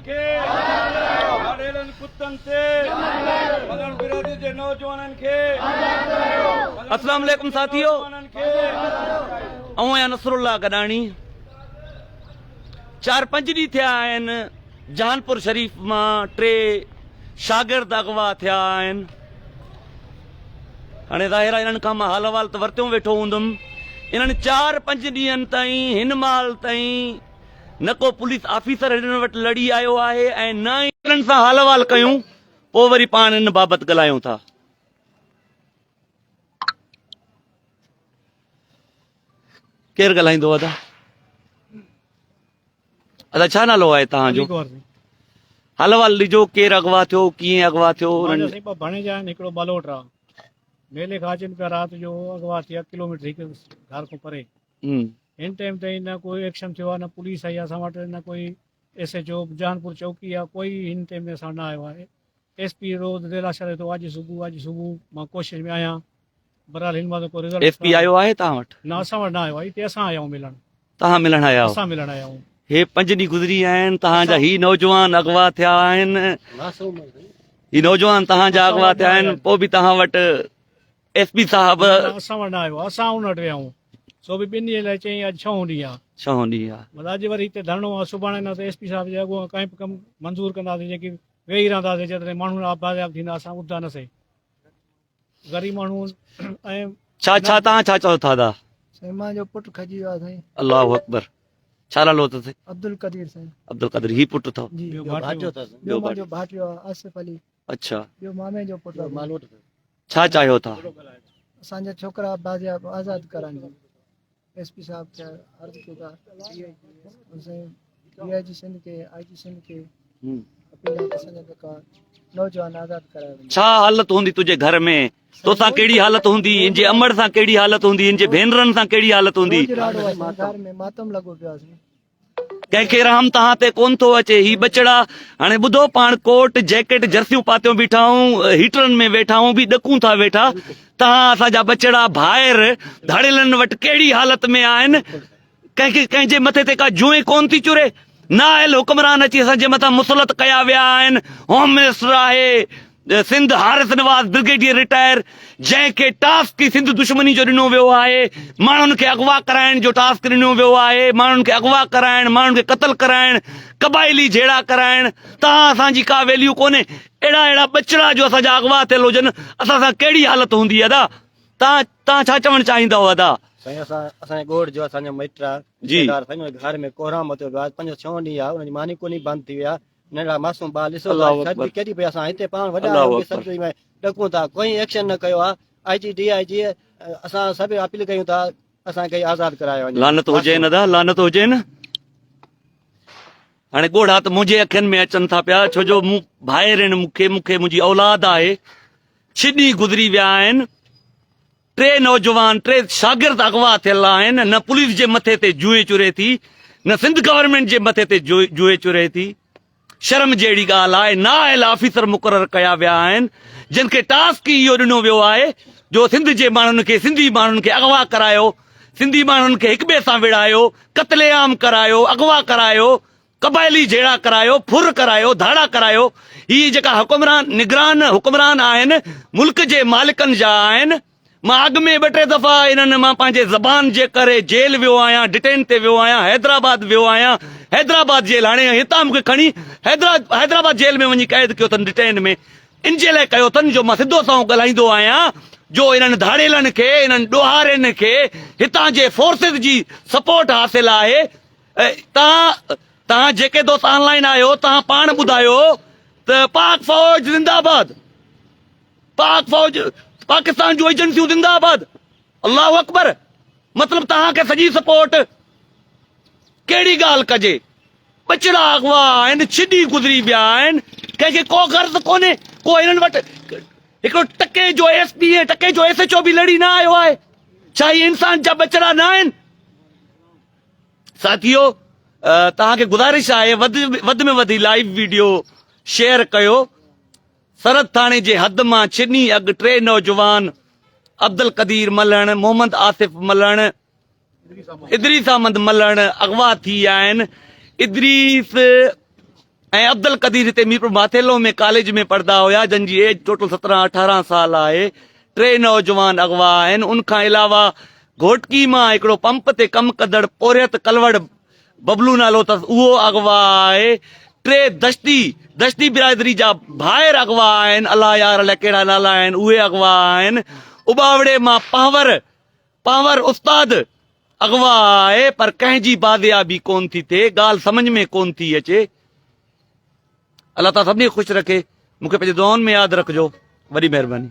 کي ڌاڙيلن ڪتن تي ملڻ برادري جي نوجوانن کي اسلام عليڪم ساٿيو آئون آهيان نصر الله گڏاڻي چار پنج ڏينهن ٿيا آهن جهانپور شريف مان ٽي شاگرد اغوا ٿيا آهن هاڻي ظاهر آهي انهن کان مان حال احوال ته ورتيون ويٺو هوندم انهن چار پنج ڏينهن تائين هن مهل تائين نه ڪو پوليس آفيسر هنن وٽ لڙي آيو آهي ۽ نه ئي انهن سان حال احوال ڪيون پوء وري پاڻ ان بابت ڳالهايون ٿا. ڪير ڳالهائيندو ادا؟ ادا ڇا نالو آهي توهان جو؟ حال احوال ڏجو ڪير اغوا ٿيو ڪيئن اغوا ٿيو؟ انهن سائين ٻه ڀاڻيجا آهن هڪڙو ٻالوٽ آ ميلي کان اچن پيا رات جو اغوا ٿيا ڪلوميٽر هڪ گهر کان پري هن ٽائيم تائين نه ڪوئي ايڪشن ٿيو آهي نه پوليس آئي آهي اسان وٽ نه ڪوئي ايس ايچ او جهانپور چوڪي آهي ڪوئي هن ٽائيم تائين اسان وٽ نه آيو آهي ايس پي روز ريلا شري ٿو اڄ صبح اڄ صبح مان ڪوشش ۾ آهيان بهرحال هن مهل ڪو رزلٽ ايس پي آيو آهي توهان وٽ؟ نه اسان وٽ نه آيو آهي هتي اسان آيا آهيون ملڻ. توهان ملڻ آيا آهيو؟ اسان ملڻ آيا آهيون. هي پنج ڏينهن گذري ويا آهن توهان جا هي نوجوان اغوا ٿيا آهن هي نوجوان توهان جا اغوا ٿيا آهن پوء به توهان وٽ ايس پي صاحب نه اسان وٽ نه آيو اسان ان وٽ ويا آهيون سو به ٻن ڏينهن لاء چيائين اڄ ڇهون ڏينهن آهي. ڇهون ڏينهن آهي. مطلب اڄ وري هتي ڌرڻو آهي سڀاڻي نه ته ايس پي صاحب جي اڳو ڪائين به ڪم منظور ڪنداسين جيڪي ويهي رهنداسين جيتري ماڻهو بازياب ٿيندا اسان اٿندا نه سهي غريب ماڻهو ۽ ڇا ڇا تان ڇا چئو ٿا دا؟ سائين مان جو پٽ کڄي ويو آهي سائين. الله اڪبر ڇا نالو اٿس؟ عبدالقدير سائين. عبدالقدير هي پٽ اٿو؟ جي ٻيو ڀائٽيو اٿس. ٻيو منهنجو ڀائٽيو آهي آصف علي. اڇا. ٻيو مامي جو پٽ آهي. ڇا چاهيو ٿا؟ اسان جا ڇوڪرا بازياب آزاد ڪرائن جي ايس پي صاحب کي عرض ڪيو ٿا سائين ڊي I جي سنڌ کي آء جي سنڌ کي اپيل آهي اسان جا جيڪا نوجوان آزاد ڪرايا وڃن. ڇا حالت هوندي تنهنجي گهر ۾ توسان ڪهڙي حالت هوندي ان جي امڙ سان ڪهڙي حالت هوندي ان جي ڀينرن سان ڪهڙي حالت هوندي. روڄ راڙو آهي سائين گهر ۾ ماتم لڳو پيو آهي سائين. ڪنهن کي رحم توهان تي ڪونه ٿو اچي. هي ٻچڙا هاڻي ٻڌو پاڻ ڪوٽ، جيڪيٽ، جرسيون پاتيون بيٺا آهيون، هيٽرن ۾ ويٺا آهيون به ڏڪون ٿا ويٺا. توهان اسان جا ٻچڙا ڀائر ڌاڙيلن وٽ ڪهڙي حالت ۾ آهن. ڪنهن کي ڪنهن جي مٿي تي ڪا جونء ڪونه ٿي چري. نااهل حڪمران اچي اسان جي مٿان مسلط ڪيا ويا آهن. هوم منسٽر آهي. سنڌ حارث نواز برگيڊيئر رٽائر جنهن کي ٽاسڪ ئي سنڌ دشمني جو ڏنو ويو آهي ماڻهن کي اغوا ڪرائڻ جو ٽاسڪ ڏنو ويو آهي ماڻهن کي اغوا ڪرائڻ ماڻهن کي قتل ڪرائڻ قبائلي جهيڙا ڪرائڻ تان اسان جي ڪا ويليو ڪونهي اهڙا اهڙا ٻچڙا جو اسان جا اغوا ٿيل هجن اسان سان ڪهڙي حالت هوندي ادا تان تان ڇا چوڻ چاهيندؤ ادا. سائين اسان اسان جي ڳوٺ جو اسان جو مائٽ آ جي. رشتيدار سائين ان گهر ۾ ڪوهرام متو پيو آ پنجون ڇهون ڏينهن آ ان جي ماني ڪونهي بند ٿي وئي آ ننڍڙا معصوم ٻار ڏسو ٿا سردي ڪيڏي پئي اسان هتي پاڻ وڏا آهيون به سردي ۾ ڏڪون ٿا ڪوئي ايڪشن نه ڪيو آ آء جي ڊي I جي اسان سڀ اپيل ڪيون ٿا اسان کي آزاد ڪرايو وڃي. لعنت هجين ادا لعنت هجين. هاڻي ڳوڙها ته منهنجي اکين ۾ اچن ٿا پيا ڇو جو مون ڀائر آهن مون کي مون کي منهنجي اولاد آهي ڇهه ڏينهن گذري ويا آهن ٽي نوجوان ٽي شاگرد اغوا ٿيل آهن نه پوليس جي مٿي تي جوئي چري ٿي نه سنڌ گورنمينٽ جي مٿي تي جوئي چري ٿي شرم جهڙي ڳالهه آهي نااهل آفيسر مقرر ڪيا ويا آهن جن کي ٽاسڪ ئي اهو ڏنو ويو آهي جو سنڌ جي ماڻهن کي سنڌي ماڻهن کي اغوا ڪرايو سنڌي ماڻهن کي هڪ ٻئي سان وڙهايو قتل عام ڪرايو اغوا ڪرايو قبائلي جهيڙا ڪرايو، ڦر ڪرايو، ڌاڙا ڪرايو، هي جيڪا حڪمران نگران حڪمران آهن ملڪ جي مالڪن جا آهن، مان اڳ ۾ ٻه ٽي دفعا انهن مان پنهنجي زبان جي ڪري جيل ويو آهيان، ڊٽين تي ويو آهيان، حيدرآباد ويو آهيان، حيدرآباد جيل هاڻي هتان مونکي کڻي حيدرآباد جيل ۾ وڃي قيد ڪيو اٿن ڊٽين ۾ ان جي لاء ڪيو اٿن جو مان سڌو سنئون ڳالهائيندو آهيان جو انهن ڌاڙيلن کي انهن ڏوهارين کي هتان جي فورسز جي سپورٽ حاصل آهي. توهان توهان جيڪي دوست آن لائن آهيو توهان پاڻ ٻڌايو ته پاڪ فوج زنده آباد پاڪ فوج پاڪستان جون ايجنسيون زنده آباد الله اڪبر مطلب توهان کي سڄي سپورٽ ڪهڙي ڳالهه ڪجي ٻچڙا اغوا آهن ڇڏي گذري ويا آهن ڪنهن کي ڪو غرض ڪونهي ڪو هنن وٽ هڪڙو ٽڪي جو ايس پي ۽ ٽڪي جو ايس ايڇ او به لڙي نه آيو آهي ڇا هي انسان جا ٻچڙا نه آهن ساٿيو توهان کي گذارش آهي وڌ وڌ ۾ وڌ هي لائيو ويڊيو شيئر ڪيو سرحد ٿاڻي جي حد مان ڇني اڳ ٽي نوجوان عبدالقدير ملهڻ محمد آصف ملهڻ ادريس احمد ملهڻ اغوا ٿي ويا آهن ادريس. ۽ عبدالقدير هتي ميرپور ماٿيلو ۾ ڪاليج ۾ پڙهندا هيا جن جي ايج ٽوٽل 17 18 سال آهي. ٽي نوجوان اغوا آهن. ان کان علاوه گهوٽڪي مان هڪڙو پمپ تي ڪم ڪندڙ پورهيت ڪلوڙ ببلو نالو اٿس اهو اغوا آهي. ٽي دشتي دشتي برادري جا ڀائر اغوا آهن الله يار الائي ڪهڙا نالا آهن اهي اغوا آهن. اٻاوڙي مان پنهور پنهور استاد اغوا آهي پر ڪنهن جي بازيابي ڪون ٿي ٿئي ڳالهه سمجهه ۾ ڪون ٿي اچي الله تعالي سڀني کي خوش رکي مون کي پنهنجي دعائن ۾ ياد رکجو وڏي مهرباني.